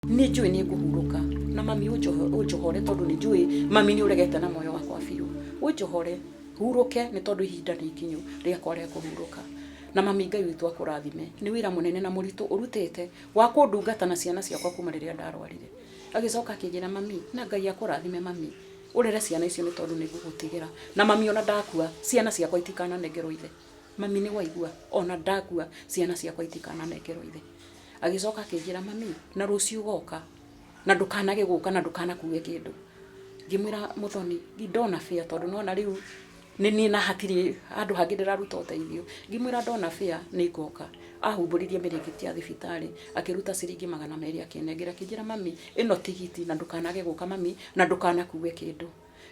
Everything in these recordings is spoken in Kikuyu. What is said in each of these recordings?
Nĩ njũĩ nĩ ngũhurũka na mami ũnjohore tondũ nĩ njũĩ mami nĩ ũregete na moyo wakwa biũ. Ũnjohore hurũke nĩ tondũ ihinda nĩ ikinyu rĩakwa rĩa kũhurũka. Na mami Ngai witũ akũrathime nĩ wĩra mũnene na mũritũ ũrutĩte wa kũndungata na ciana ciakwa kuma rĩrĩa ndarwarire. Agĩcoka akĩnjĩra mami na Ngai akũrathime mami ũrere ciana icio nĩ tondũ nĩ ngũgũtigĩra. Na mami ona ndakua ciana ciakwa itikananengerwo ithe. Mami nĩ waigua ona ndakua ciana ciakwa itikananengerwo ithe. Agĩcoka akĩnjĩra mami na rũciũ ũgoka na ndũkanage gũka na ndũkanakue kĩndũ. Ngĩmwĩra Mũthoni ndona fare tondũ nĩwona rĩu nĩ niĩ na hatirĩ handũ hangĩ ndĩraruta ũteithio. Ngĩmwĩra ndona fare nĩ ngoka. Ahumbũririe mĩrĩngĩti ya thibitarĩ akĩruta ciringi 200 akĩnengera akĩnjĩra mami ĩno tigiti na ndũkanage gũka mami na ndũkanakue kĩndũ.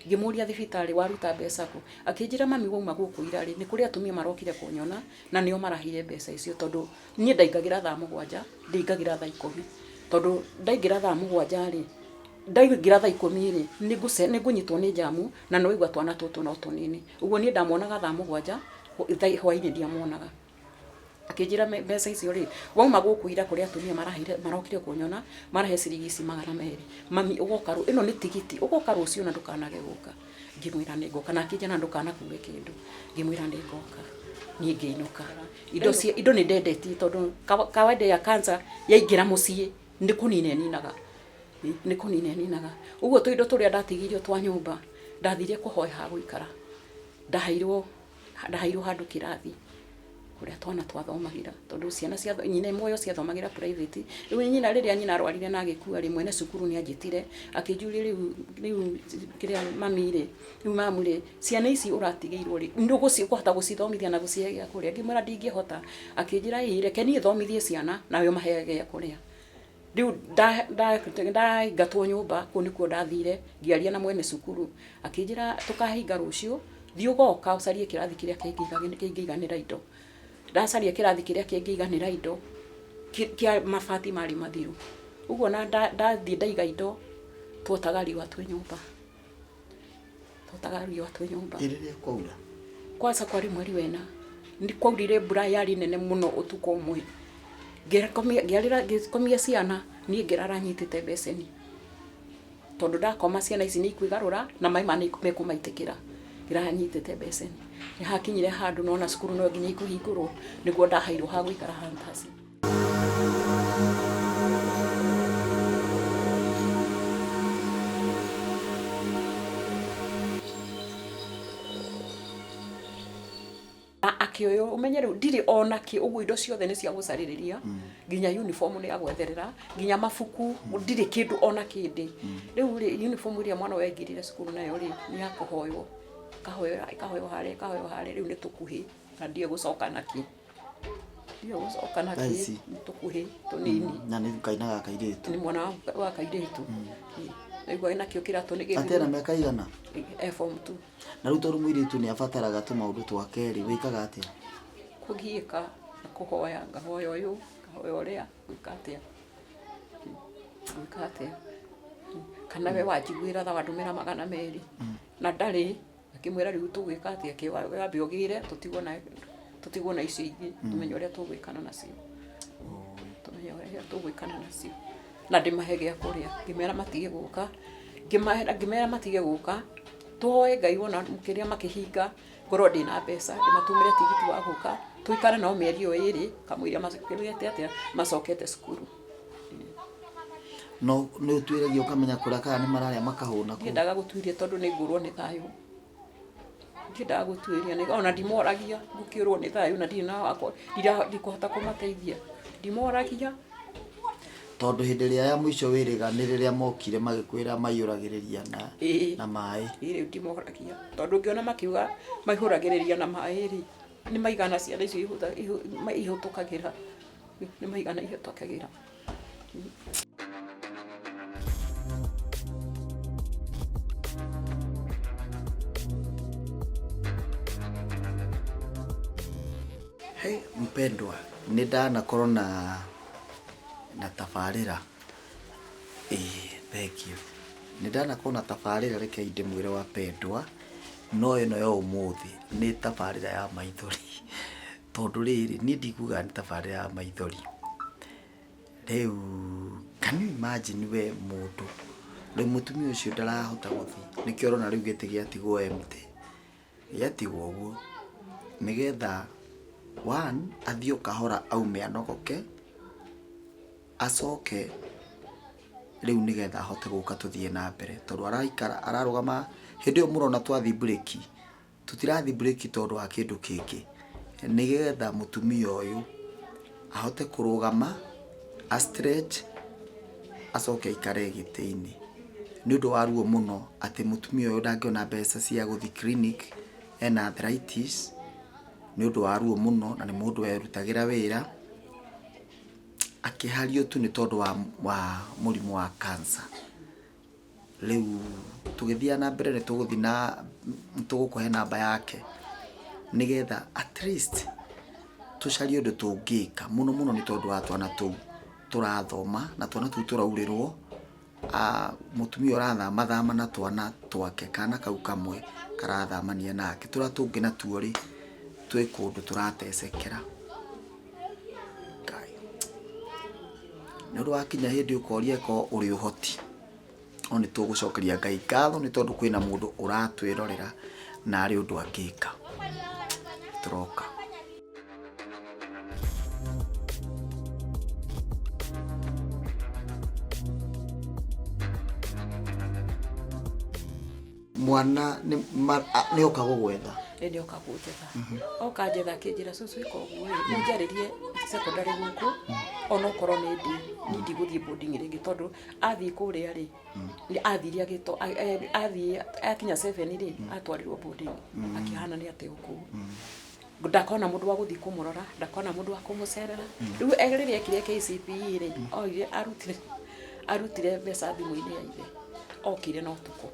Ngĩmũria thibitarĩ waruta mbeca kũ? Akĩnjĩra mami wauma gũkũ ira rĩ, nĩ kũrĩ atumia marokire kũnyona na nĩo maraheire mbeca icio tondũ niĩ ndaingagĩra thaa 7, ndĩingagĩra thaa 10. Tondũ ndaingĩra thaa 7 rĩ, ndaingĩra thaa 10 rĩ, nĩngũnyitwo nĩ njamu na nĩwaigua twana tũtũ no tũnini. Ũguo niĩ ndamonaga thaa 7, hwainĩ ndiamonaga. Akĩnjĩra mbeca icio rĩ, wauma gũkũ ira kũrĩ atumia maraheire marokire kũnyona, marahe ciringi ici 200. Mami ũgoka ĩno nĩ tigiti, ũgoka rũciũ na ndũkanage gũka. Ngĩmwĩra nĩ ngoka, na akĩnjĩra ndũkanakue kĩndũ. Ngĩmwĩra nĩ ngoka. Niĩ ngĩinũka. Indo cia indo nĩ ndendetie tondũ kawaida ya cancer yaingĩra mũciĩ nĩ kũnina ĩninaga. Nĩ kũnina ĩninaga. Ũguo tũindo tũrĩa ndatigĩirio twa nyũmba, ndathire kũhoya ha gũikara. Ndaheirwo ndaheirwo handũ kĩrathi kũrĩa twana twathomagĩra tondũ ciana cia nyina muoyo ciathomagĩra private. Rĩu nyina rĩrĩa nyina arwarire na agĩkua rĩ, mwene cukuru nĩ anjĩtire akĩnjũria rĩu rĩu kĩrĩa mami rĩ, rĩu mamu rĩ, ciana ici ũratigĩirwo rĩ, nĩ ũkũhota gũcithomithia na gũcihe gĩa kũrĩa? Ngĩmwĩra ndingĩhota. Akĩnjĩra ĩĩ reke niĩ thomithie ciana nawe ũmaheage gĩa kũrĩa. Rĩu ndaingatwo nyũmba, kũu nĩkuo ndathire, ngĩaria na mwene cukuru, akĩnjĩra tũkahinga rũciũ, thiĩ ũgoka ũcarie kĩrathi kĩrĩa kĩngĩiganĩra indo. Ndacaria kĩrathi kĩrĩa kĩngĩiganĩra indo, kĩa mabati marĩ mathiru. Ũguo ona ndathiĩ ndaiga indo, twotaga riũa twĩ nyũmba. Twotaga riũa twĩ nyũmba. Ĩ rĩrĩa kwaura? Kwanza kwarĩ mweri wa ĩna, nĩ kwaurire mbura yarĩ nene mũno ũtukũ ũmwe. Ngĩkomia ciana, niĩ ngĩrara nyitĩte mbeceni. Tondũ ndakoma ciana ici nĩ ikwĩgarũra na maĩ maya nĩ mekũmaitĩkĩra. Ngĩrara nyitĩte mbeceni. Nĩ hakinyire handũ nona cukuru no nginya ikũhingũrwo, nĩguo ndaheirwo ha gũikara Hunters. Na akĩoywo ũmenye rĩu ndirĩ ona kĩ ũguo indo ciothe nĩ cia gũcarĩrĩria nginya uniform nĩ ya gwetherera nginya mabuku ndirĩ kĩndũ ona kĩndĩ rĩu rĩ uniform ĩrĩa mwana ũyũ aingĩrire cukuru nayo rĩ nĩ ya kũhoywo ĩkahoywo ĩkahoywo harĩa ĩkahoywo harĩa rĩu nĩ tũkuhĩ na ndiũĩ gũcoka nakĩ. Ndiũĩ gũcoka na Thaa kĩ ici? nĩ tũkuhĩ tũnini. Na nĩ kaina ga kairĩtu. Nĩ mwana wa kairĩtu. Naigua nakĩo kĩratũ nĩ Ate ena mĩaka igana? E form 2. Na rĩu tondũ mũirĩtu nĩ abataraga tũmaũndũ twake rĩ, wĩkaga atĩa? Kũgiĩka na kũhoya, ngahoya ũyũ, ngahoya ũrĩa, ngwĩka atĩa? Ngwĩka atĩa? Kana we wanjiguĩra tha wandũmĩra 200 na ndarĩ. Akĩmwĩra rĩu tũgwĩka atĩa kĩ wambe ũgĩre tũtigwo na tũtigwo na icio ingĩ tũmenye ũrĩa tũgwĩkana nacio. Tũmenye ũrĩa tũgwĩkana nacio. Na ndĩmahe gĩa kũrĩa. Ngĩmera matige gũka, ngĩmera matige gũka, tũhoe Ngai wona kĩrĩa makĩhinga ngorwo ndĩna mbeca ndĩmatũmĩre tigiti wa gũka tũikare nao mĩeri ĩyo ĩrĩ kamũira mekĩte atĩa macokete cukuru. No nĩ ũtuĩragia ũkamenya kũrĩa kana nĩ mararĩa makahũna kũu? Ndiendaga gũtuĩria tondũ nĩ ngũrwo nĩ thayũ. Ndiendaga gũtuĩria ona ndimoragia ngũkĩũrwo nĩ thayũ na ndirĩ na wakwa ndikũhota kũmateithia. Ndimoragia. Tondũ hĩndĩ ĩrĩa ya mũico wĩrĩga nĩ rĩrĩa mokire magĩkwĩra maiyũragĩrĩria na na maĩ. Ĩĩ rĩu ndimoragia tondũ ũngĩona makiuga maihũragĩrĩria na maĩ rĩ, nĩ maigana ciana icio ihũtũkagĩra. Nĩ maigana ihĩtũkagĩra. Hey, mpendwa nĩ ndanakorwo na na tabarĩra ĩĩ thengiũ nĩ ndanakorwo na tabarĩra rekei ndĩmwĩre wapendwa no ĩno ya ũmũthĩ nĩ tabarĩra ya maithori tondũ rĩrĩ niĩ ndikuga nĩ tabarĩra ya maithori. Rĩu Can you imagine we mũndũ rĩu mũtumia ũcio ndarahota gũthiĩ, nĩkĩo ũrona rĩu gĩtĩ gĩatigwo empty, gĩatigwo ũguo nĩgetha one athiĩ o kahora aume anogoke, acoke rĩu nĩgetha ahote gũka tũthiĩ na mbere, tondũ araikara ararũgama hĩndĩ ĩyo mũrona twathiĩ mburĩki, tũtirathiĩ mburĩki tondũ wa kĩndũ kĩngĩ, nĩgetha mũtumia ũyũ ahote kũrũgama a stretch acoke aikare gĩtĩ-inĩ. Nĩ ũndũ wa ruo mũno atĩ mũtumia ũyũ ndangĩona mbeca cia gũthiĩ clinic, ena arthritis, nĩ ũndũ wa ruo mũno na nĩ mũndũ werutagĩra wĩra, akĩhario tu nĩ tondũ wa mũrimũ wa cancer. Rĩu tũgĩthiaga na mbere nĩ tũgũthiĩ na nĩ tũgũkũhe namba yake nĩgetha at least tũcarie ũndũ tũngĩka mũno mũno nĩ tondũ wa twana tũu tũrathoma na twana tũu tũraurĩrwo, mũtumia ũrathama thama na twana twake, kana kau kamwe karathamania nake, tũrĩa tũngĩ natuo rĩ, twĩ kũndũ tũratecekera. Ngai. Nĩ ũndũ wakinya hĩndĩ ũkoria ko ũrĩ ũhoti, no nĩ tũgũcokeria Ngai ngatho nĩ tondũ kwĩna mũndũ ũratwĩrorera na arĩ ũndũ angĩka. Tũroka. Mwana nĩ oka gũgwetha? Ĩ, nĩ oka kũnjetha. Oka njetha akĩnjĩra, "Cũcũ, ĩka ũguo ĩ, ũnjarĩrie secondary gũkũ onokorwo nĩ ndĩ niĩ ndigũthiĩ boarding rĩngĩ," tondũ athiĩ kũrĩa rĩ, athire agĩto athiĩ akinya 7 rĩ, atwarirwo boarding, akĩhana nĩ ateo kũu, ndakona mũndũ wa gũthiĩ kũmũrora, ndakona mũndũ wa kũmũcerera. Rĩu rĩrĩa ekire KCPE rĩ, oire arutire mbeca thimũ-inĩ ya ithe, okire na ũtukũ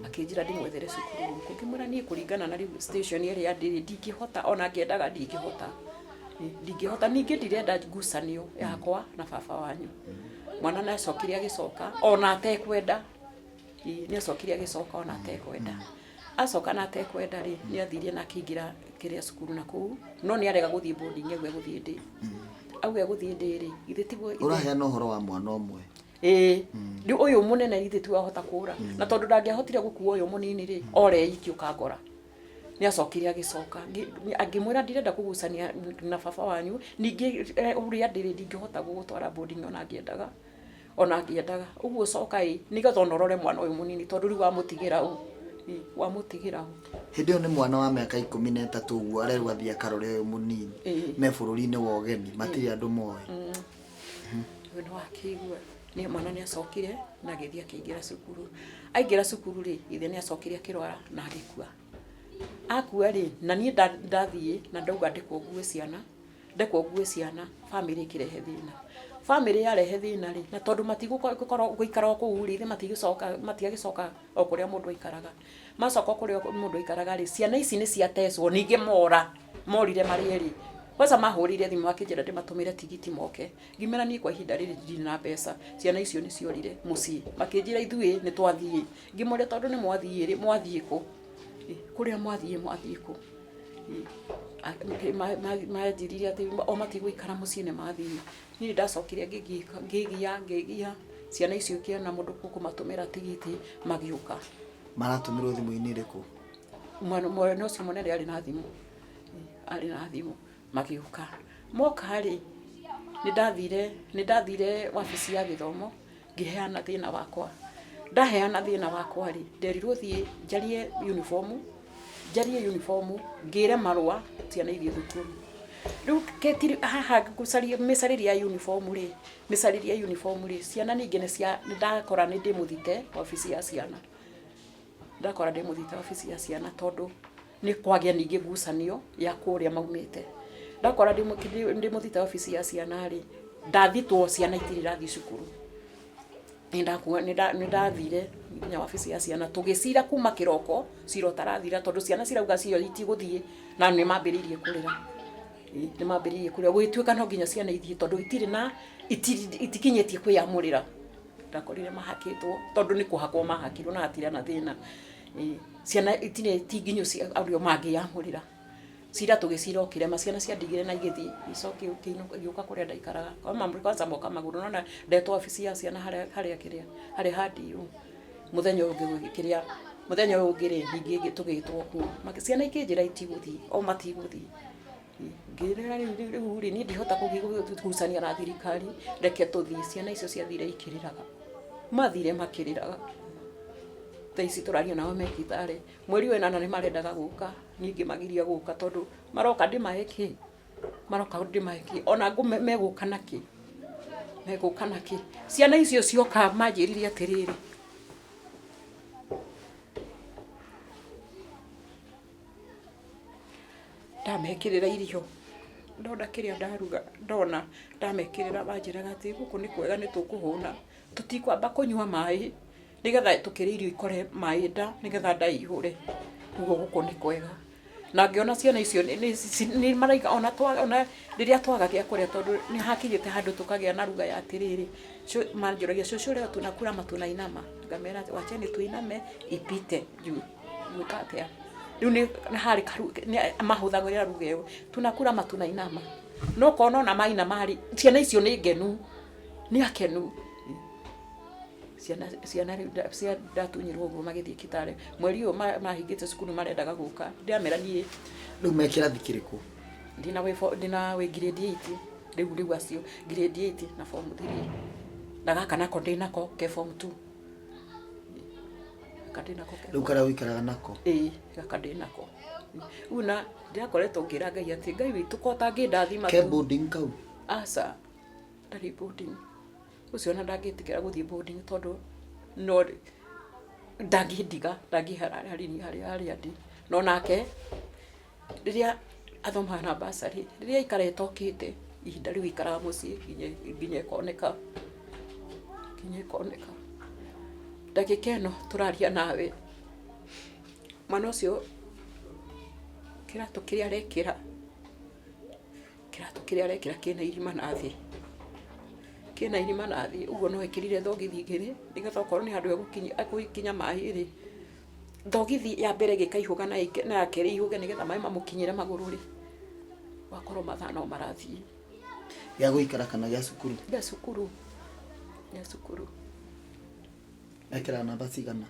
akĩnjĩra ndĩmwethere cukuru gũkũ. Ngĩmwĩra niĩ kũringana na rĩu station ĩrĩa ndĩrĩ, ndingĩhota, ona ngĩendaga ndingĩhota. Ndingĩhota ningĩ, ndirenda ngucanio yakwa na baba wanyu. Mwana nĩ acokire agĩcoka ona atekwenda. Ĩ, nĩ acokire agĩcoka ona atekwenda. Acoka na atekwenda rĩ, nĩ athire na akĩingĩra kĩrĩa cukuru na kũu, no nĩ arega gũthiĩ boarding, auga egũthiĩ ndĩ, auga egũthiĩ ndĩ rĩ, githĩ tiguo Ũraheana ũhoro wa mwana ũmwe? Ĩĩ, rĩu ũyũ mũnene githĩ tiwe ahota kũra, na tondũ ndangĩahotire gũkua ũyũ mũnini rĩ, ore iki ũkangora. Nĩ acokire agĩcoka. Ngĩmwĩra ndirenda kũgucania na baba wanyu, ningĩ ũrĩa ndĩrĩ ndingĩhota gũgũtwara boarding ona ngĩendaga, ona ngĩendaga ũguo. Coka ĩ, nĩgetha ona ũrore mwana ũyũ mũnini, tondũ rĩu wamũtigĩra ũ? Ĩ, wamũtigĩra ũ? Hĩndĩ ĩyo nĩ mwana wa mĩaka 13 ũguo arerwo athiĩ akarore ũyũ mũnini. Me bũrũri-inĩ wa ũgeni, matirĩ andũ moĩ. Rĩu nĩ wakĩigua nĩ mwana nĩ acokire na agĩthiĩ akĩingĩra cukuru. Aingĩra cukuru rĩ, ithe nĩ acokire akĩrwara na agĩkua. Akua rĩ, na niĩ ndathiĩ na ndauga ndekwo ngue ciana, ndekwo ngue ciana, bamĩrĩ ĩkĩrehe thĩna. Bamĩrĩ yarehe thĩna rĩ, na tondũ matigũkorwo gũikara o kũu rĩ, ithe matigũcoka, matiagĩcoka o kũrĩa mũndũ aikaraga. Macoka o kũrĩa mũndũ aikaraga rĩ, ciana ici nĩ ciatecwo ningĩ, mora morire marĩ erĩ. Kwanza mahũrĩire thimũ makĩnjĩra ndĩmatũmĩre tigiti moke. Ngĩmera niĩ kwa ihinda rĩrĩ ndirĩ na mbeca. Ciana icio nĩ ciorire mũciĩ, makĩnjĩra ithuĩ nĩ twathiĩ. Ngĩmoria tondũ nĩ mwathiĩ rĩ, mwathiĩ kũ? Kũrĩa mwathiĩ, mwathiĩ kũ? Manjĩrire atĩ o matigũikara mũciĩ, nĩ mathiĩ. Niĩ ndacokire ngĩgia ngĩgia ciana icio, ikĩona mũndũ ũkũmatũmĩra tigiti, magĩũka. Maratũmĩrwo thimũ-inĩ ĩrĩkũ? Mwana ũcio mũnene arĩ na thimũ, arĩ na thimũ, magĩũka. Moka rĩ, nĩ ndathire wabici ya gĩthomo, ngĩheana thĩna wakwa. Ndaheana thĩna wakwa rĩ, nderirwo thiĩ njarie uniform, njarie uniform, ngĩre marũa ciana ithiĩ thukuru. Rĩu ketiri haha ngũcaria mĩcarĩrie ya uniform rĩ, mĩcarĩrie ya uniform rĩ, ciana ningĩ nĩ cia nĩ ndakora nĩ ndĩmũthite wabici ya ciana, ndakora ndĩmũthite wabici ya ciana tondũ nĩ kwagĩa ningĩ ngucanio ya kũrĩa maumĩte. Ndakora ndĩmũthite wabici ya ciana rĩ, ndathitwo ciana itirĩ irathiĩ cukuru. Nĩ ndathire nginya wabici ya ciana, tũgĩcira kuma kĩroko, cira ũtarathira, tondũ ciana cirauga cio itigũthiĩ, na nĩ mambĩrĩirie kũrĩra. Nĩ mambĩrĩirie kũrĩra, gũgĩtuĩka no nginya ciana ithiĩ tondũ itirĩ na itikinyĩtie kwĩyamũrĩra. Ndakorire mahakĩtwo, tondũ nĩ kũhakwo mahakirwo na hatirĩ na thĩna. Ciana itirĩ ti nginyu ũrĩa mangĩyamũrĩra. Cira tũgĩcira o kĩrema, ciana ciandigire na igĩthiĩ, igĩcoka igĩũka kũrĩa ndaikaraga. Kwanza moka magũrũ, nĩwona ndetwo wabici ya ciana harĩa harĩa kĩrĩa harĩa ha DO. Mũthenya ũyũ ũngĩ kĩrĩa, mũthenya ũyũ ũngĩ rĩ, ningĩ tũgĩtwo kuo. Ciana ikĩnjĩra itigũthiĩ, o matigũthiĩ. Ngĩrĩra rĩu rĩu rĩ, niĩ ndihota kũgucania na thirikari, reke tũthiĩ. Ciana icio ciathire ikĩrĩraga, mathire makĩrĩraga. Thaa ici tũraria nao me thibitarĩ. Mweri wa ĩnana nĩ marendaga gũka, niĩ ngĩmagiria gũka tondũ maroka ndĩmahe kĩ? Maroka ndĩmahe kĩ? Ona megũka na kĩ? Megũka na kĩ? Ciana icio cioka manjĩrire atĩrĩrĩ, ndamekĩrĩra irio, ndona kĩrĩa ndaruga, ndona ndamekĩrĩra manjĩraga atĩ gũkũ nĩ kwega nĩ tũkũhũna, tũtikwamba kũnyua maĩ. Nĩgetha tũkĩrĩa irio ikore maĩ nda, nĩgetha nda ĩihũre, ũguo gũkũ nĩ kwega. Na ngĩona ciana icio nĩ maraiga ona rĩrĩa twaga gĩa kũrĩa tondũ nĩ hakinyĩte handũ tũkagĩa na ruga ya atĩrĩrĩ, manjũragia cũcũ leo tunakula ama tunainama? Ngamera wacheni tuiname ipite juu gwĩka atĩa. Rĩu nĩ harĩ mahũthagĩra ruga ĩyo, tunakula ama tunainama? No ũkona ona mainama rĩ, ciana icio nĩ ngenu, nĩ akenu. Ciana ciana rĩu cia ndatunyirwo ũguo magĩthiĩ Kitale. Mweri ũyũ mahingĩte cukuru marendaga gũka. Ndĩramera niĩ. Rĩu me kĩrathi kĩrĩkũ? Ndĩna wĩ ndĩna wĩ grade eight rĩu rĩu acio grade eight na form three. Na gaka nako ndĩnako ke form two. Gaka ndĩnako ke Rĩu karĩa ũikaraga nako? Ĩĩ gaka ndĩnako. Rĩu na ndĩrakoretwo ngĩra Ngai atĩ Ngai witũ ko ũtangĩndathima Ke boarding kau? Aca ndarĩ boarding. Ũcio ona ndangĩtĩkĩra gũthiĩ boarding tondũ no ndangĩndiga ndangĩehera harĩa harĩa ndĩ. No nake rĩrĩa athomaga na bursary, rĩrĩa aikara ĩtokĩte ihinda rĩu aikaraga mũciĩ nginya ĩkoneka, nginya ĩkoneka. Ndagĩka ĩno tũraria nawe, mwana ũcio kĩratũ kĩrĩa arekĩra Kĩratũ kĩrĩa arekĩra kĩna irima na thĩ, kĩna irima na thĩ, ũguo no ekĩrire thogithi igĩrĩ, nĩgetha okorwo nĩ handũ egũkinya maĩ rĩ, thogithi ya mbere ĩgĩkaihũga na ya kerĩ ĩihũge nĩgetha maĩ mamũkinyĩre magũrũ rĩ, gũgakorwo mathaa no marathiĩ. Gĩa gũikara kana gĩa cukuru? Gĩa cukuru, gĩa cukuru. Ekĩraga namba cigana?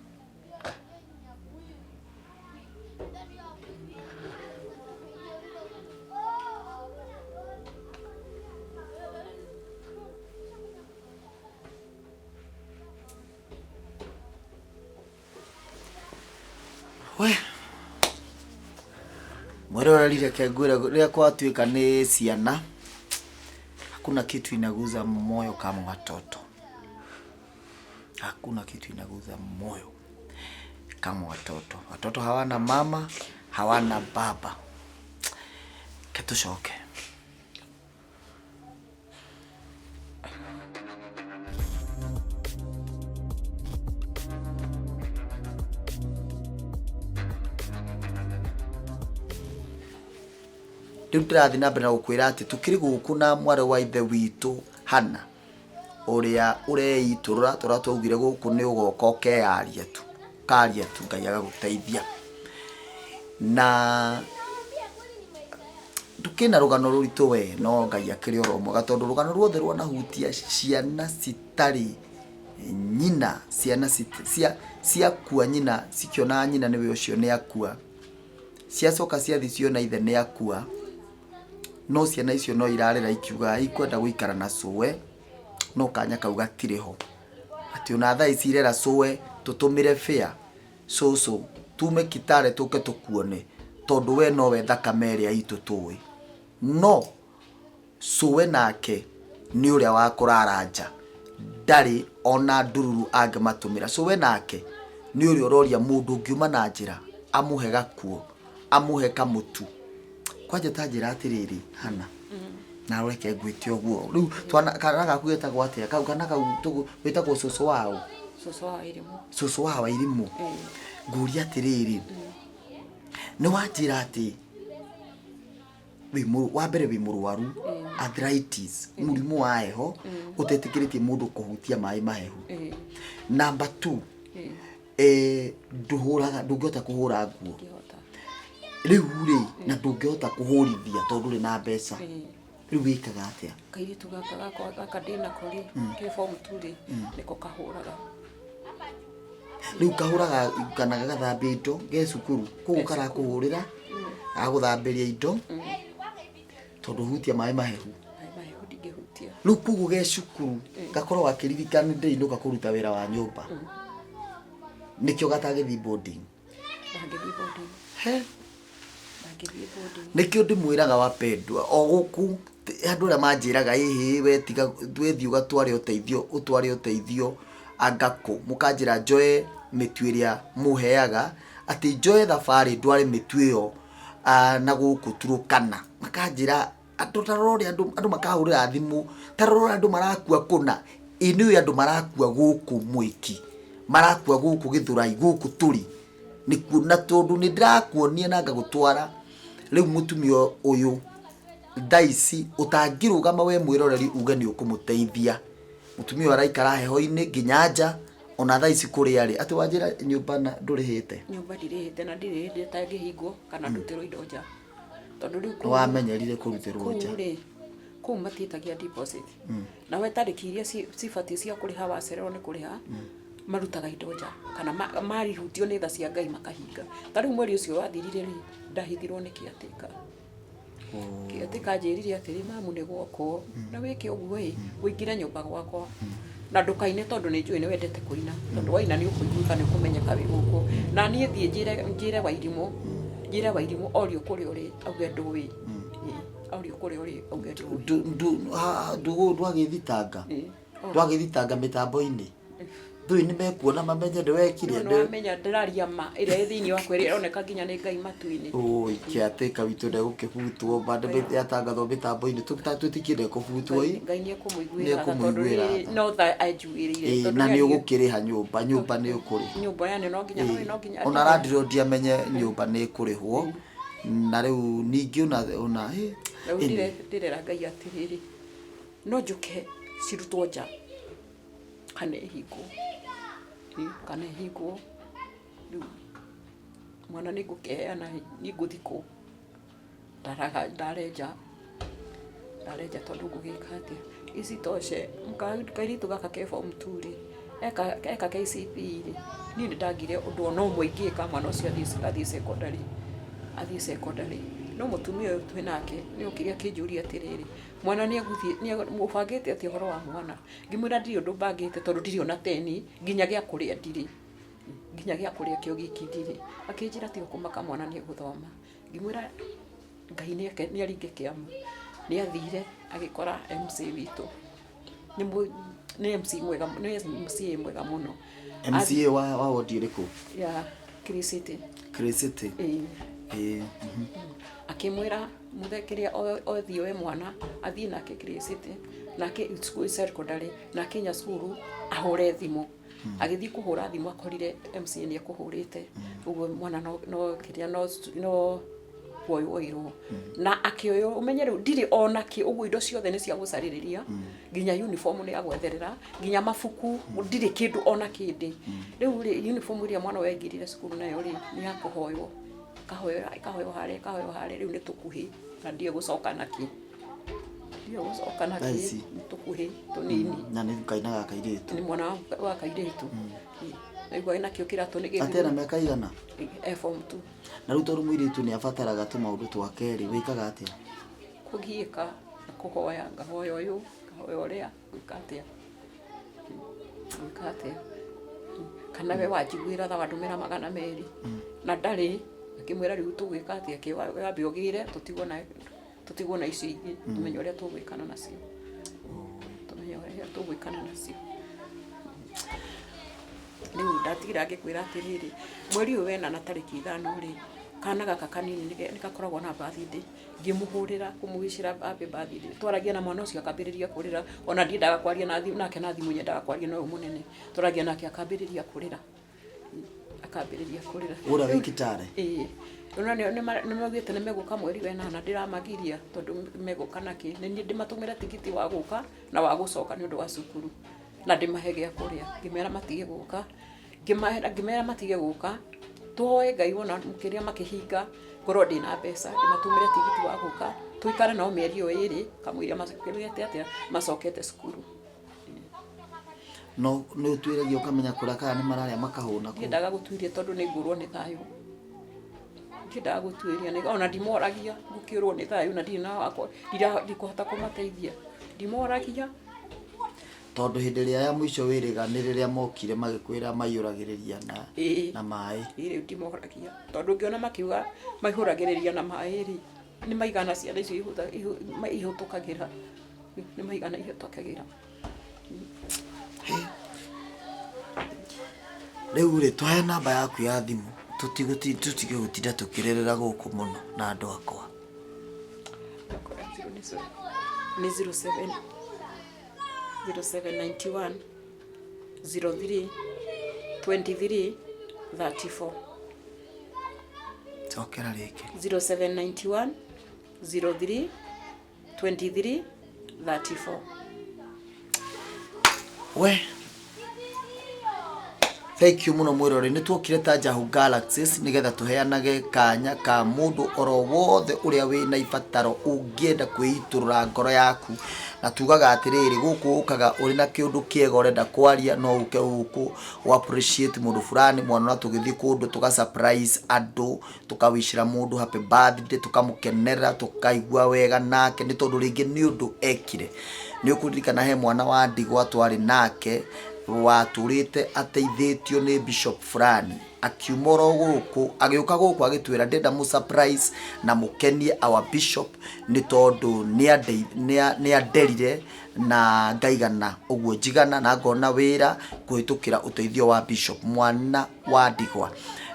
We mwĩroreri reke ngwĩre rĩrĩa kwatuĩka nĩ ciana hakuna kitu inaguza moyo kama watoto Hakuna kitu inaguza moyo kama watoto. Watoto hawana mama, hawana baba. Ketucoke. Rĩu ndĩrathiĩ na mbere na gũkwĩra atĩ tũkĩrĩ gũkũ na mwarĩ wa ithe witũ Hannah. Ũrĩa ũreitũrũra tũrĩa twaugire gũkũ nĩ ũgoka ũkeyaria tu, ũkaria tu Ngai agagũteithia. Na ndũkĩrĩ na rũgano rũritũ we no Ngai akĩrĩ oro mwega tondũ rũgano ruothe rwanahutia ciana citarĩ nyina, ciana ciakua nyina cikĩonaga nyina nĩwe ũcio nĩ akua, ciacoka ciathiĩ ciona ithe nĩ akua. No ciana icio no irarĩra ikiugaga ikwenda gũikara na cũwe, no kanya kau gatirĩ ho. Atĩ ona thaa ici irera cũwe tũtũmĩre fare, cũcũ tume Kitale tũke tũkuone tondũ we nowe thakame ĩrĩa itũ tũĩ. No cũwe nake nĩ ũrĩa wa kũrara nja, ndarĩ ona ndururu angĩmatũmĩra. Cũwe nake nĩ ũrĩa ũroria mũndũ ũngiuma na njĩra amũhe gakuo, amũhe kamũtu. Kwanja ta njĩra atĩrĩrĩ Hannah, na ũreke ngwĩte ũguo. Rĩu twana kana gaku getagwo atĩa? Kau kana kau wĩtagwo cũcũ wa ũ? Cũcũ wa Wairimũ. Cũcũ wa Wairimũ. Ngũrie atĩrĩrĩ, nĩ wanjĩra atĩ wĩ wa mbere wĩ mũrwaru arthritis, mũrimũ wa heho ũtetĩkĩrĩtie mũndũ kũhutia maĩ mahehu. Number two, ndũhũraga ndũngĩhota kũhũra nguo. Ndingĩhota. Rĩu rĩ, na ndũngĩhota kũhũrithia tondũ ndũrĩ na mbeca. Rĩu wĩkaga atĩa? Kairĩtu gaka gakwa gaka ndĩnako rĩ, ke form 2 rĩ, nĩko kahũraga. Rĩu kahũraga kana gagathambia indo ge cukuru, koguo karakũhũrĩra, gagagũthambĩria indo, tondũ hutia maĩ mahehu. Maĩ mahehu ndingĩhutia. Rĩu koguo ge cukuru gakoragwo gakĩririkana ndĩinũka kũruta wĩra wa nyũmba. Nĩkĩo gatangĩthiĩ boarding. Ndangĩthiĩ boarding. He. Ndangĩthiĩ boarding. Nĩkĩo ndĩmwĩraga wapendwa, o gũkũ andũ arĩa manjĩraga ĩhĩ we tiga we thiĩ ũgatware ũteithio ũtware ũteithio anga kũ, mũkanjĩra njoe mĩtu ĩrĩa mũheaga, atĩ njoe thabarĩ ndware mĩtu ĩyo na gũkũ Turũkana, makanjĩra andũ ta rora ũrĩa andũ andũ makahũrĩra thimũ, ta rora ũrĩa andũ marakua kũna, ĩ nĩũĩ andũ marakua gũkũ Mwĩki, marakua gũkũ Gĩthũrai, gũkũ tũrĩ, nĩkuo na tondũ nĩ ndĩrakuonia na ngagũtwara, rĩu mũtumia ũyũ thaa ici ũtangĩrũgama we mwĩroreri uge nĩ ũkũmũteithia, mũtumia ũyũ araikara heho-inĩ nginya nja, ona thaa ici kũrĩa arĩ, atĩ wanjĩra nyũmba ndũrĩhĩte? Nyũmba ndirĩhĩte na ndirĩ hĩndĩ ĩtangĩhingwo kana ndutĩrwo indo nja. Tondũ rĩu kũu Nĩwamenyerire kũrutĩrwo nja? Kũu rĩ, kũu matiĩtagia deposit. Nawe tarĩki iria cibatiĩ cia kũrĩha wacererwo nĩ kũrĩha, marutaga indo nja kana marihutio nĩ tha cia Ngai makahinga. Ta rĩu mweri ũcio wathirire rĩ, ndahithirwo nĩ caretaker. Caretaker anjĩrire atĩrĩ, mamu nĩ gwakwo, na wĩke ũguo ĩ, ũingĩre nyũmba gwakwa na ndũkaine tondũ nĩ njũĩ nĩ wendete kũina, tondũ waina nĩ ũkũiguĩka nĩ ũkũmenyeka wĩ gũkũ. Na niĩ thiĩ njĩre njĩre Wairimũ, njĩre Wairimũ orio kũrĩa ũrĩ auge ndũĩ. Ĩĩ, orio kũrĩa ũrĩ auge ndũĩ. Ndwagĩthitanga? Ndwagĩthitanga mĩtambo-inĩ? Ndũĩ nĩ mekuona mamenye nĩ wekire. Nĩ wamenya ndĩraria ma ĩrĩa ĩ thĩinĩ wakwa ĩrĩa ĩroneka nginya nĩ Ngai matu-inĩ. Ũi caretaker witũ ndegũkĩbutwo bado yatangathwo mĩtambo-inĩ twĩtĩkie ndekũbutwo ĩ. Ngai nĩ ekũmũiguĩra tha tondũ rĩrĩ no tha anjugĩrĩire. Ĩ na nĩ ũgũkĩrĩha nyũmba, nyũmba nĩ ũkũrĩha. Nyũmba yani no nginya no nginya. Ona landlord amenye nyũmba nĩ ĩkũrĩhwo na rĩu ningĩ ona ona ĩ. Rĩu ndĩrera Ngai atĩrĩrĩ, no njũke cirutwo nja. Kana ĩhingwo, kana ĩhingwo, rĩu mwana nĩ ngũkĩheana ĩ, niĩ ngũthiĩ kũ? Ndaraga ndare nja, ndare nja tondũ ngũgĩka atĩa? Isitoshe kairĩtu gaka ke form two rĩ, eka KCPE rĩ, niĩ nĩ ndagire ũndũ ona ũmwe ingĩka mwana ũcio athiĩ cekondarĩ, athiĩ cekondarĩ. No mũtumia ũyũ twĩ nake nĩ okire akĩnjũria atĩrĩrĩ, mwana nĩ egũthiĩ, ũbangĩte atĩa ũhoro wa mwana? Ngĩmwĩra ndirĩ ũndũ mbangĩte tondũ ndirĩ ona teni, nginya gĩa kũrĩa ndirĩ, nginya gĩa kũrĩa kĩo giki ndirĩ. Akĩnjĩra tiga kũmaka mwana nĩ egũthoma. Ngĩmwĩra Ngai nĩ aringe kĩama. Nĩ athire agĩkora MCA witũ, nĩ MCA mwega, nĩ MCA mwega mũno. MCA wa wodi ĩrĩkũ? Ya Clay City. Clay City? Ĩĩ. Ĩĩ. Akĩmwĩra Mũthee kĩrĩa othiĩ oe mwana athiĩ nake Clay City, nake cukuru secondary, na akinya cukuru ahũre thimũ. Agĩthiĩ kũhũra thimũ akorire MCA nĩ ekũhũrĩte, ũguo mwana no no kĩrĩa no no kuoywo oirwo. Na akĩoywo, ũmenye rĩu ndirĩ ona kĩ, ũguo indo ciothe nĩ cia gũcarĩrĩria, nginya uniform nĩ ya gwetherera, nginya mabuku, ndirĩ kĩndũ ona kĩndĩ. Rĩu rĩ, uniform ĩrĩa mwana ũyũ aingĩrire cukuru nayo rĩ, nĩ ya kũhoywo. Ĩkahoywo ĩkahoywo harĩa ĩkahoywo harĩa rĩu nĩ tũkuhĩ na ndiũĩ gũcoka nakĩ ndiũĩ gũcoka Thaa nakĩ ici? nĩ tũkuhĩ tũnini. Na nĩ kaina ga kairĩtu. Nĩ mwana wa kairĩtu. Naigua nakĩo kĩratũ nĩ Atĩ ena mĩaka igana? E form 2. Na rĩu tondũ mũirĩtu nĩ abataraga tũmaũndũ twake rĩ, wĩkaga atĩa? Kũgiĩka na kũhoya, ngahoya ũyũ, ngahoya ũrĩa, ngwĩka atĩa? Ngwĩka atĩa? Kana we wanjiguĩra tha wandũmĩra 200 na ndarĩ, ngĩmwĩra rĩu tũgwĩka atĩa, wambe ũgĩre tũtigwo na icio ingĩ, tũmenye ũrĩa tũgwĩkana nacio, tũmenye ũrĩa tũgwĩkana nacio. Rĩu ndatigĩra ngĩkwĩra atĩrĩrĩ, mweri ũyũ wena na tarĩki 5 rĩ, kana gaka kanini nĩ gakoragwo na birthday. Ngĩmũhũrĩra kũmũwĩcĩra happy birthday twaragia na mwana ũcio akambĩrĩria kũrĩra ona ndiendaga kwaria na thimũ nake na thimũ nyendaga kwaria na ũyũ mũnene twaragia nake akambĩrĩria kũrĩra akambĩrĩria kũrĩra. Ũrĩa wĩ Kitale? Ĩĩ. Ona nĩ maugĩte nĩ megũka mweri wa ĩnana ndĩramagiria tondũ megũka nakĩ nĩ niĩ ndĩmatũmĩre tigiti wa gũka na wa gũcoka nĩ ũndũ wa cukuru na ndĩmahe gĩa kũrĩa ngĩmera matige gũka. Ngĩmera matige gũka, tũhoe Ngai wona kĩrĩa makĩhinga, Ngorwo ndĩna mbeca ndĩmatũmĩre tigiti wa gũka tũikare nao mĩeri ĩyo ĩrĩ kamũira macokete atĩa macokete cukuru. No nĩ ũtuĩragia ũkamenya kũrĩa kana nĩ mararĩa makahũna kũu? Ndiendaga gũtuĩria tondũ nĩ ngũrwo nĩ thayũ. Ndiendaga gũtuĩria ona ndimoragia ngũkĩũrwo nĩ thayũ na ndirĩ na wakwa ndikũhota kũmateithia. Ndimoragia. Tondũ hĩndĩ ĩrĩa ya mũico wĩrĩga nĩ rĩrĩa mokire magĩkwĩra maiyũragĩrĩria na, na maĩ. Ĩĩ rĩu ndimoragia tondũ ũngĩona makiuga maihũragĩrĩria na maĩ rĩ, nĩ maigana ciana icio ihũtũkagĩra, nĩ maigana ihĩtũkagĩra. Rĩu rĩ, tũhe namba yaku ya thimũ tũtige gũtinda tũkĩrĩrĩra gũkũ mũno na andũ akwa. Nĩ 07 0791 03 23 34. Cokera rĩngĩ. 0791 03 23 34. We thank you muno mwirore. Nĩ tuokire ta Njahu Galaxies nigetha tuheanage kanya ka mundu oro wothe uria wina ibataro ungienda kwĩitũrũra ngoro yaku, na tugaga atiriri guku ukaga uri na kiundu kiega urenda kwaria no uke guku u appreciate mundu fulani mwana, na tugithie kundu tuga surprise andu, tukawishira mundu happy birthday, tukamukenera, tukaigua wega nake ni tondu ringi ni undu ekire. Ni ukuririkana he mwana wa ndigwa twari nake watũrĩte ateithĩtio nĩ bishop fulani, akiuma oro gũkũ agĩũka gũkũ agĩtwĩra ndĩrenda mũ surprise na mũkenie our bishop nĩ tondũ nĩ anderire na ngaigana ũguo njigana na ngona wĩra kũhĩtũkĩra ũteithio wa bishop, mwana wa ndigwa.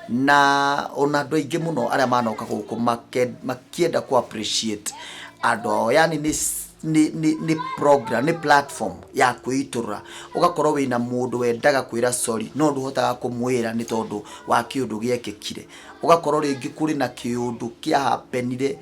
Na ona andũ aingĩ mũno arĩa manoka gũkũ makĩenda ku appreciate andũ ao, yani nĩ program, nĩ platform ya kwĩitũrũra. Ũgakorwo wĩna mũndũ wendaga kwĩra sorry no ndũhotaga kũmwĩra nĩ tondũ wa kĩũndũ gĩekĩkire. Ũgakorwo rĩngĩ kũrĩ na kĩũndũ kĩahapenire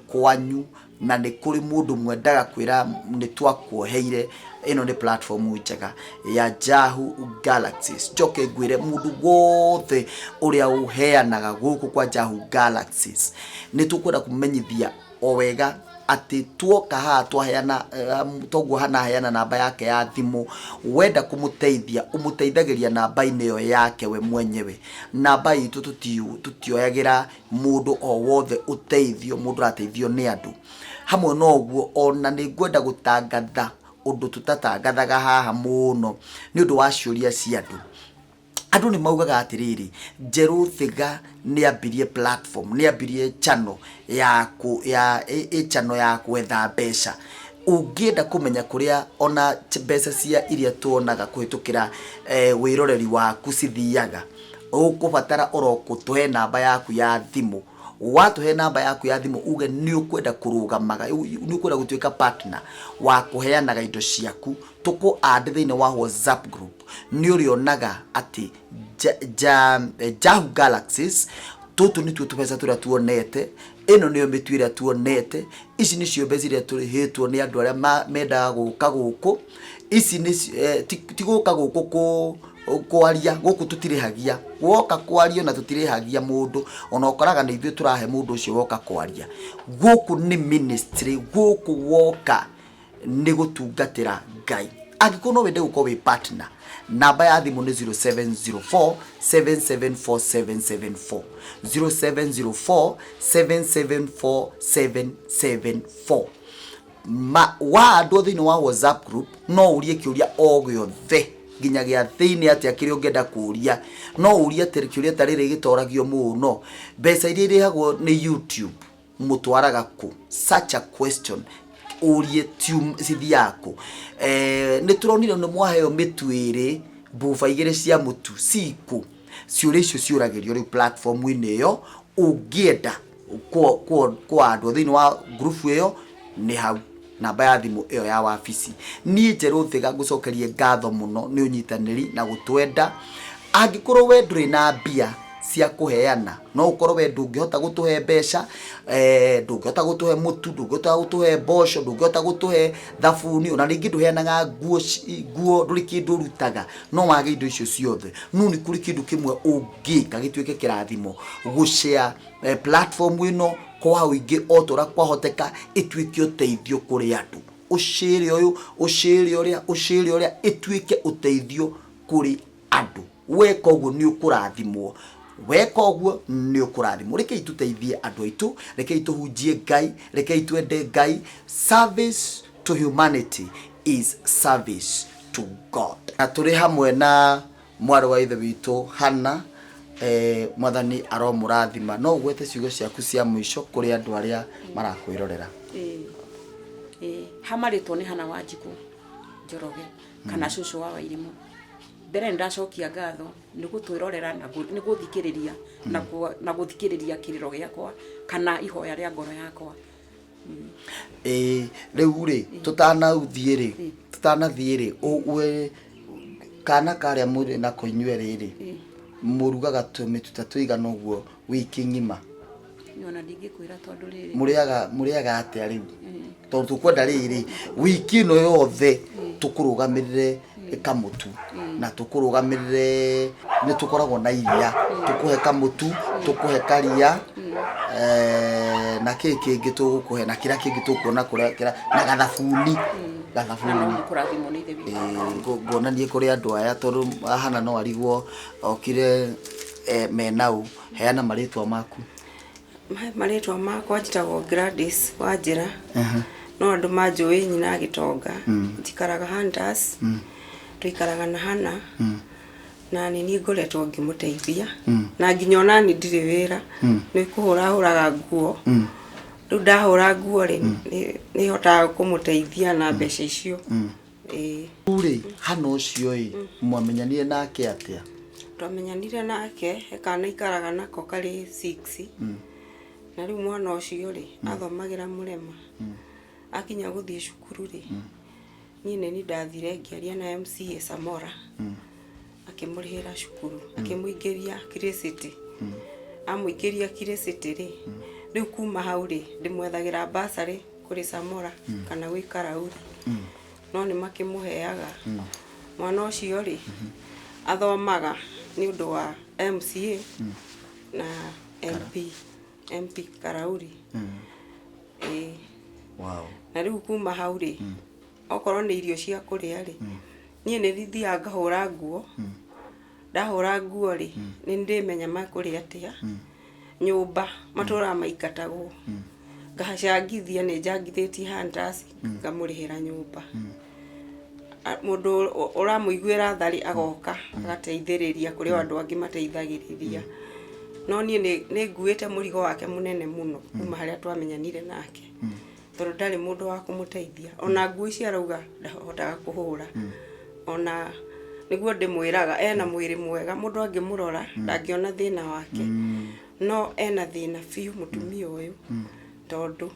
kwanyu na nĩ kũrĩ mũndũ mwendaga kwĩra nĩ twakuoheire. Ĩno nĩ platform njega ya Njahu Galaxies. Njoke ngwĩre mũndũ wothe ũrĩa ũheanaga gũkũ kwa Njahu Galaxies, nĩ tũkwenda kũmenyithia o wega atĩ tuoka haha twaheana, toguo hanaheana namba yake ya thimũ, wenda kũmũteithia ũmũteithagĩria namba-inĩ ĩyo yake we mwenyewe. Namba itũ tũtioyagĩra mũndũ o wothe ũteithio, mũndũ ũrateithio nĩ andũ. Hamwe na ũguo ona nĩ ngwenda gũtangatha ũndũ tũtatangathaga haha mũno nĩ ũndũ wa ciũria cia andũ. Andũ nĩ maugaga atĩrĩrĩ, Njerũ Thiga nĩ ambirie platform, nĩ ambirie channel ya ku, ya ĩ channel ya gwetha mbeca. Ũngĩenda kũmenya kũrĩa ona mbeca cia iria tuonaga kũhĩtũkĩra wĩroreri waku cithiaga, ũkũbatara oro kũtũhe namba yaku ya thimũ. Watũhe namba yaku ya thimũ uge nĩ ũkwenda kũrũgamaga, nĩ ũkwenda gũtuĩka partner wa kũheanaga indo ciaku, tũkũ add thĩinĩ wa WhatsApp group. Nĩ ũrĩonaga atĩ Njahu Galaxies tũtũ nĩtuo tũbeca tũrĩa tuonete, ĩno nĩyo mĩtu ĩrĩa tuonete, ici nĩcio mbeca iria tũrĩhĩtwo nĩ andũ arĩa mendaga gũka gũkũ. Ici nĩ ti gũka gũkũ kwaria, gũkũ tũtirĩhagia, woka kwaria na tũtirĩhagia mũndũ, ona ũkoraga nĩ ithuĩ tũrahe mũndũ ũcio woka kwaria. Gũkũ nĩ ministry, gũkũ woka nĩ gũtungatĩra Ngai. Angĩkorwo no wende gũkorwo wĩ partner, namba ya thimũ nĩ 0704 774774, 0704 774774. Ma wa andũ thĩinĩ wa WhatsApp group no ũrie kĩũria o gĩothe nginya gĩa thĩinĩ atĩa kĩrĩa ũngĩenda kũũria. No ũrie atĩ kĩũria ta rĩrĩ gĩtoragio mũno, mbeca iria irĩhagwo nĩ YouTube mũtwaraga kũ? Such a question ũrie cithiaga kũ? Nĩ tũronire nĩ mwaheo mĩtu ĩrĩ, mbuba igĩrĩ cia mũtu cikũ? Ciũria icio ciũragĩrio rĩu platform-inĩ ĩyo. Ũngĩenda kwa andũ thĩinĩ wa group ĩyo nĩ hau namba ya thimũ ĩyo ya wabici. Niĩ Njerũ Thiga ngũcokerie ngatho mũno nĩ ũnyitanĩri na gũtwenda. Angĩkorwo we ndũrĩ na mbia Cia kũheana. No ũkorwo we ndũngĩhota gũtũhe mbeca, ndũngĩhota gũtũhe mũtu, ndũngĩhota gũtũhe mboco, ndũngĩhota gũtũhe thabuni, ona rĩngĩ ndũheanaga nguo, nguo ndũrĩ kĩndũ ũrutaga, no wage indo icio ciothe. No nĩ kũrĩ kĩndũ kĩmwe ũngĩka gĩtuĩke kĩrathimo, gũ share platform ĩno kwa ũingĩ o ta ũrĩa kwahoteka, ĩtuĩke ũteithio kũrĩ andũ. Ũshare ũyũ, ũshare ũrĩa, ũshare ũrĩa, ĩtuĩke ũteithio kũrĩ andũ. Weka ũguo nĩ ũkũrathimwo. Weka ũguo nĩ ũkũrathimwo. Rekei tũteithie andũ aitũ, rekei tũhunjie Ngai, rekei twende Ngai. Service to humanity is service to God. Na tũrĩ hamwe na mwarĩ wa ithe witũ Hannah, eh, Mwathani aromũrathima. No ũgwete ciugo ciaku cia mũico kũrĩ andũ arĩa marakwĩrorera. Ĩĩ. Ĩĩ. Ha marĩtwo nĩ Hannah Wanjikũ Njoroge kana cũcũ wa Wairimũ. Mbere nĩ ndacokia ngatho nĩ gũtwĩrorera na nĩ gũthikĩrĩria na na gũthikĩrĩria kĩrĩro gĩakwa kana ihoya rĩa ngoro yakwa. Ĩĩ, rĩu rĩ, tũtanathiĩ rĩ, tũtanathiĩ rĩ, we kana karĩa mũrĩ nako inyuĩ erĩ rĩ, mũrugaga tũmĩtu ta tũigana ũguo wiki ng'ima? Niĩ ona ndingĩkwĩra tondũ rĩrĩ. Mũrĩaga mũrĩaga atĩa rĩu? Tondũ tũkwenda rĩrĩ, wiki ĩno yothe tũkũrũgamĩrĩre kamũtu na tũkũrũgamĩrĩre nĩ tũkoragwo na iria, tũkũhe kamũtu, tũkũhe karia, eh, na kĩ kĩngĩ tũgũkũhe na kĩrĩa kĩngĩ tũkuona kũrĩa kĩrĩa na gathabuni Na no gathabuni mũkũrathimwo nĩ Ithe witũ. Ĩĩ, nguonanie kũrĩ andũ aya tondũ hana no arigwo okire eh, menau Heana marĩtwa maku. Marĩtwa makwa njĩtagwo Gladys Wanjĩra, no andũ manjũĩ nyina Gĩtonga. Njikaraga Hunters, tũikaraga na Hannah, na nĩ niĩ ngoretwo ngĩmũteithia, na nginya ona niĩ ndirĩ wĩra, nĩ kũhũra hũraga nguo. Rĩu ndahũra nguo rĩ, nĩ hotaga kũmũteithia na mbeca icio. Ĩĩ. Rĩu rĩ, Hannah ũcio ĩ, mwamenyanire nake atĩa? Twamenyanire nake he kana aikaraga nako karĩ six, na rĩu mwana ũcio rĩ, athomagĩra Mũrema. Akinya gũthiĩ cukuru rĩ, niĩ nĩ niĩ ndathire ngĩaria na MCA Samora, akĩmũrĩhĩra cukuru, akĩmũingĩria Kirisiti. Amũingĩria Kirisiti rĩ, rĩu kuma hau rĩ, ndĩmwethagĩra bursary kũrĩ Samora kana gwĩ Karauri. No nĩ makĩmũheaga. Mwana ũcio rĩ, athomaga nĩ ũndũ wa MCA na MP, MP Karauri. Ĩĩ. Wow. Na rĩu kuma hau rĩ, okorwo nĩ irio cia kũrĩa rĩ, niĩ nĩ thiaga ngahũra nguo. Ndahũra nguo rĩ, nĩ ndĩmenya mekũrĩa atĩa. Nyũmba matũraga maingatagwo. Ngacangithia nĩ njangithĩtie Hunters ngamũrĩhĩra nyũmba. Mũndũ ũramũiguĩra tha rĩ, agoka agateithĩrĩria kũrĩ o andũ angĩ mateithagĩrĩria. No niĩ nĩ nguĩte mũrigo wake mũnene mũno kuma harĩa twamenyanire nake. Tondũ ndarĩ mũndũ wa kũmũteithia. Ona nguo icio arauga ndahotaga kũhũra. Ona nĩguo ndĩmwĩraga ena mwĩrĩ mwega, mũndũ angĩmũrora ndangĩona thĩna wake. No ena thĩna biũ mũtumia ũyũ tondũ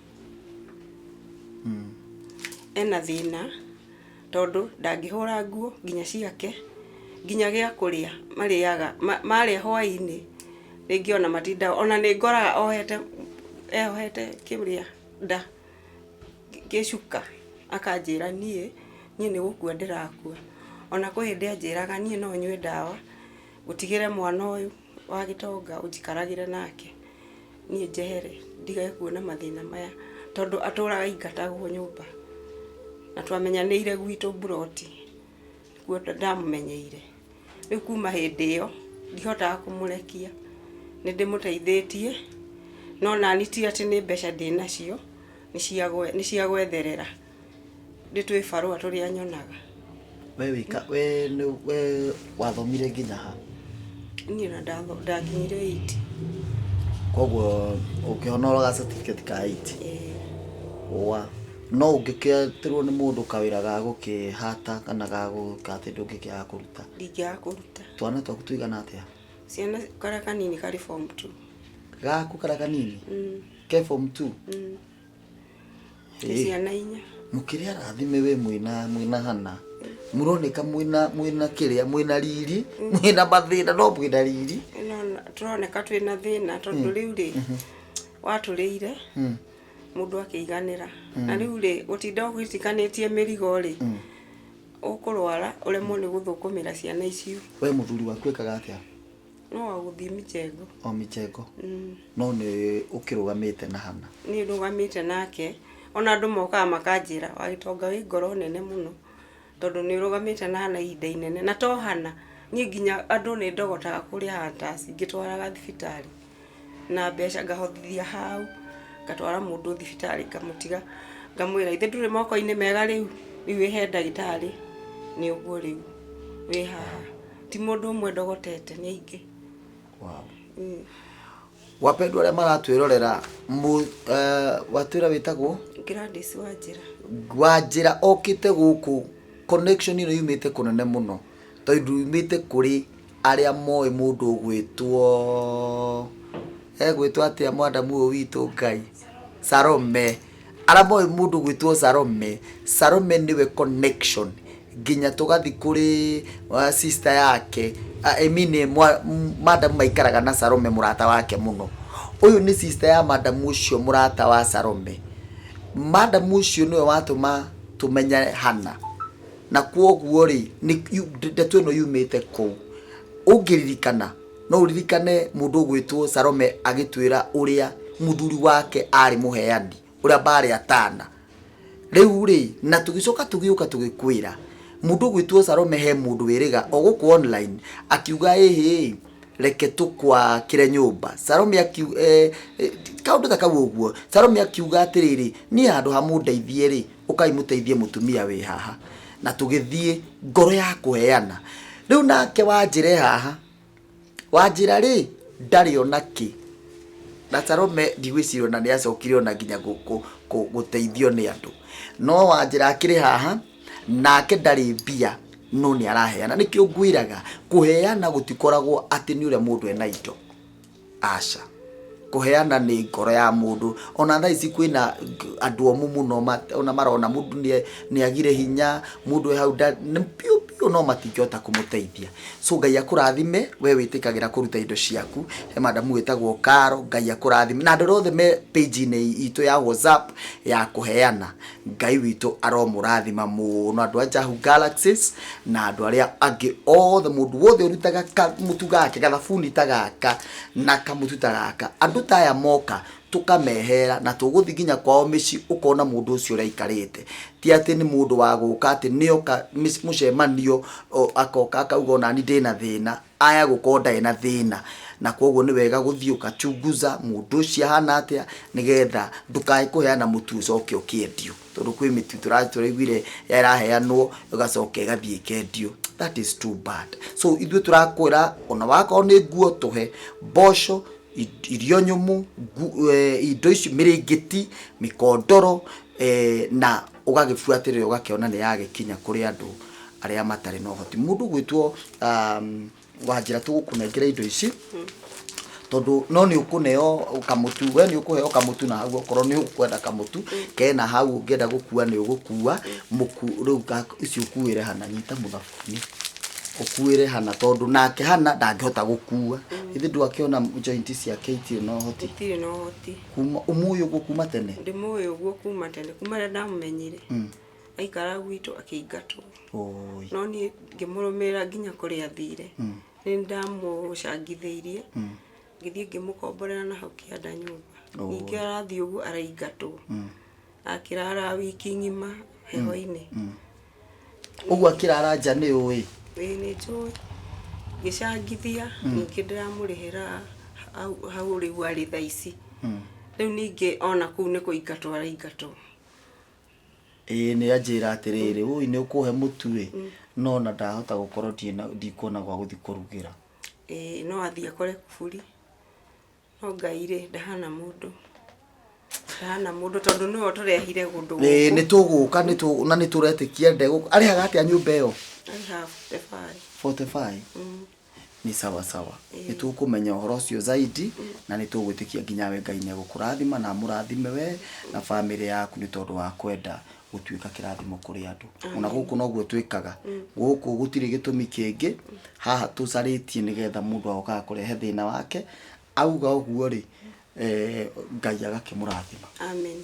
ena thĩna tondũ ndangĩhũra nguo nginya ciake, nginya gĩa kũrĩa marĩaga, marĩa hwainĩ rĩngĩ ona matindaga, ona nĩ ngoraga ohete eyohete kĩrĩa nda gĩcuka akanjĩra niĩ, niĩ nĩ gũkua ndĩrakua. Ona kwĩ hĩndĩ anjĩraga niĩ no nyue ndawa ngũtigĩre mwana ũyũ wa gĩtonga ũnjikaragĩre nake, niĩ njehere ndigage kuona mathĩna maya, tondũ atũraga aingatagwo nyũmba. Na twamenyanĩire gwitũ mburoti, nĩkuo ndamũmenyeire. Rĩu kuma hĩndĩ ĩyo ndihotaga kũmũrekia, nĩ ndĩmũteithĩtie, no nani ti atĩ nĩ mbeca ndĩnacio, nĩ cia gwetherera, nĩ twĩbarũa tũrĩa nyonaga. We wĩka we nĩ we wathomire nginya ha? Niĩ ona ndakinyire eight. Koguo ũkĩhona certificate ka eight? Ĩĩ. Wa no ũngĩkĩetĩrwo nĩ mũndũ kawĩra ga gũkĩhata kana ga gwĩka atĩ ndũngĩkĩaga kũruta? Ndingĩaga kũruta. Twana twaku tũigana atĩa? Ciana karĩa kanini karĩ form two. Gaku karĩa kanini? Mm. Ke form two? Mm. Nĩ ciana inya. Mũkĩrĩ arathime we mwĩna mwĩna Hannah. Mũroneka mwĩna mwĩna kĩrĩa, mwĩna riri, mwĩna mathĩna, no mwĩna riri. Ĩno tũroneka twĩna thĩna tondũ rĩu rĩ watũrĩire mũndũ akĩiganĩra, na rĩu rĩ gũtinda ũgĩtikanĩtie mĩrigo rĩ, ũkũrwara ũremwo nĩ gũthũkũmĩra ciana icio. We mũthuri waku ekaga atĩa? No wa gũthiĩ michengo. O michengo. No nĩ ũkĩrũgamĩte na Hana? Niĩ ndũgamĩte nake, ona andũ mokaga makanjĩra, wagĩtonga wĩ ngoro nene mũno, tondũ nĩ ũrũgamĩte na Hana ihinda inene. Na to Hana, niĩ nginya andũ nĩ ndogotaga kũrĩa Hunters ngĩtwaraga thibitarĩ na mbeca, ngahothithia hau, ngatwara mũndũ thibitarĩ, ngamũtiga, ngamwĩra ithe ndũrĩ moko-inĩ mega rĩu, rĩu wĩ he ndagĩtarĩ, nĩ ũguo rĩu wĩ haha. Ti mũndũ ũmwe ndogotete, nĩ aingĩ. Wow. Wapendwa arĩa maratwĩrorera, watwĩra wĩtagwo? Gladys Wanjĩra. Wanjĩra okĩte gũkũ, connection ĩno yumĩte kũnene mũno, tondũ yumĩte kũrĩ arĩa moĩ mũndũ ũgwĩtwo, egwĩtwo atĩa mwandamu ũyũ witũ Ngai? Salome. Arĩa moĩ mũndũ ũgwĩtwo Salome, Salome nĩwe connection nginya tũgathiĩ kũrĩ sister yake, I mean madam maikaraga na Salome mũrata wake mũno. Ũyũ nĩ sister ya madam ũcio mũrata wa Salome. Madam ũcio nĩwe watũma tũmenye Hannah. Na kwoguo rĩ, ndeto ĩno yumĩte kũu. Ũngĩririkana, no ũririkane mũndũ ũgwĩtwo Salome agĩtwĩra ũrĩa mũthuri wake arĩ mũheani, ũrĩa mbarĩ atana. Rĩu rĩ, na tũgĩcoka tũgĩũka tũgĩkwĩra, mũndũ ũgwĩtwo Salome he mũndũ wĩrĩga o gũkũ online, akiuga ĩhĩ, reke tũkwakĩre nyũmba. Salome akiuga, kaũndũ ta kau ũguo, Salome akiuga atĩrĩrĩ, niĩ handũ ha mũndeithie rĩ, ũkai mũteithie mũtumia wĩ haha. Na tũgĩthiĩ ngoro ya kũheana. Rĩu nake Wanjĩra e haha, Wanjĩra rĩ, ndarĩ ona kĩ. Na Salome ndigwĩciria ona nĩ acokire ona nginya gũteithio nĩ andũ. No Wanjĩra akĩrĩ haha, nake ndarĩ mbia, no nĩ araheana. Nĩkĩo ngwĩraga, kũheana gũtikoragwo atĩ nĩ ũrĩa mũndũ ena indo. Aca. Kũheana nĩ ngoro ya mũndũ. Ona thaa ici kwĩna andũ omũ mũno, ona marona mũndũ nĩ agire hinya, mũndũ e hau nĩ biũ biũ no matingĩhota kũmũteithia. So Ngai akũrathime, we wĩtĩkagĩra kũruta indo ciaku. He madamu wĩtagwo Karo, Ngai akũrathime. Na andũ arĩa othe me page-inĩ itũ ya WhatsApp ya kũheana, Ngai witũ aromũrathima mũno, andũ a Jahu Galaxies na andũ arĩa angĩ othe, mũndũ wothe ũrutaga kamũtu gake, gathabuni ta gaka na kamũtu ta gaka. Andũ ta aya moka tũkamehera na tũgũthiĩ nginya kwao mĩciĩ, ũkona mũndũ ũcio ũrĩa aikarĩte. Ti atĩ nĩ mũndũ wa gũka atĩ nĩoka mũcemanio akoka akauga onani ndĩna thĩna, aya gũkorwo ndarĩ na thĩna. Na koguo nĩ wega gũthiĩ ũkachunguza mũndũ ũcio ahana atĩa, nĩgetha ndũkae kũheana mũtu ũcoke ũkĩendio. Tondũ kwĩ mĩtu tũraiguire ĩraheanwo ĩgacoka ĩgathiĩ ĩkendio. That is too bad. So ithuĩ tũrakwĩra ona wakorwo nĩ nguo tũhe, mboco, irio nyũmũ, indo ici, mĩrĩngĩti, mĩkondoro, na ũgagĩbuatĩrĩra ũgakĩona nĩ yagĩkinya kũrĩ andũ arĩa matarĩ na ũhoti. Mũndũ ũgwĩtwo Wanjĩra tũgũkũnengera indo ici, tondũ no nĩ ũkũneo kamũtu, we nĩ ũkũheo kamũtu na hau, okorwo nĩ ũkwenda kamũtu kena hau, ũngĩenda gũkua nĩ ũgũkua mũku. Rĩu ici ũkuĩre Hana, nyita mũthabuni ũkuĩre Hana, tondũ nake Hana ndangĩhota gũkua. Ithe ndwakĩona joint ciake itirĩ na ũhoti? Itirĩ na ũhoti. Kuma ũmũĩ ũguo kuma tene? Ndĩmũĩ ũguo kuma tene, kuma rĩrĩa ndamũmenyire. Aikara gwitũ akĩingatwo. Oi. No niĩ ngĩmũrũmĩrĩra nginya kũrĩa athire. Nĩ ndamũcangithĩirie, ngĩthiĩ ngĩmũkomborera na hau kĩanda nyũmba. Ningĩ arathiĩ ũguo araingatwo. Akĩrara wiki ng'ima heho-inĩ. Ũguo akĩrara nja nĩ ũĩ? Ĩĩ nĩ njũĩ. Ngĩcangithia, ningĩ ndĩramũrĩhĩra hau rĩu arĩ thaa ici. Rĩu ningĩ ona kũu nĩ kũingatwo araingatwo. Ĩĩ nĩ anjĩra atĩrĩrĩ, ũi nĩ ũkũhe mũtu ĩ, no ona ndahota gũkorwo ndikuona gwa gũthiĩ kũrugĩra. Ĩĩ no athiĩ akore kuburi. No Ngai rĩ, ndahana mũndũ. Ndahana mũndũ tondũ nĩwe ũtũrehire kũndũ gũkũ. Ĩĩ nĩ tũgũka, na nĩ tũretĩkia ndegũka. Arĩhaga atĩa nyũmba ĩyo? Arĩhaga 45. 45? Nĩ sawa sawa. Nĩ tũkũmenya ũhoro ũcio zaidi na nĩ tũgwĩtĩkia nginya we Ngai nĩ egũkũrathima na amũrathime we na bamĩrĩ yaku nĩ tondũ wa kwenda gũtuĩka kĩrathimo kũrĩ andũ. Ona gũkũ noguo twĩkaga. Gũkũ gũtirĩ gĩtũmi kĩngĩ, haha tũcarĩtie nĩgetha mũndũ agokaga kũrehe thĩna wake, auga ũguo rĩ, Ngai agakĩmũrathima. Amen.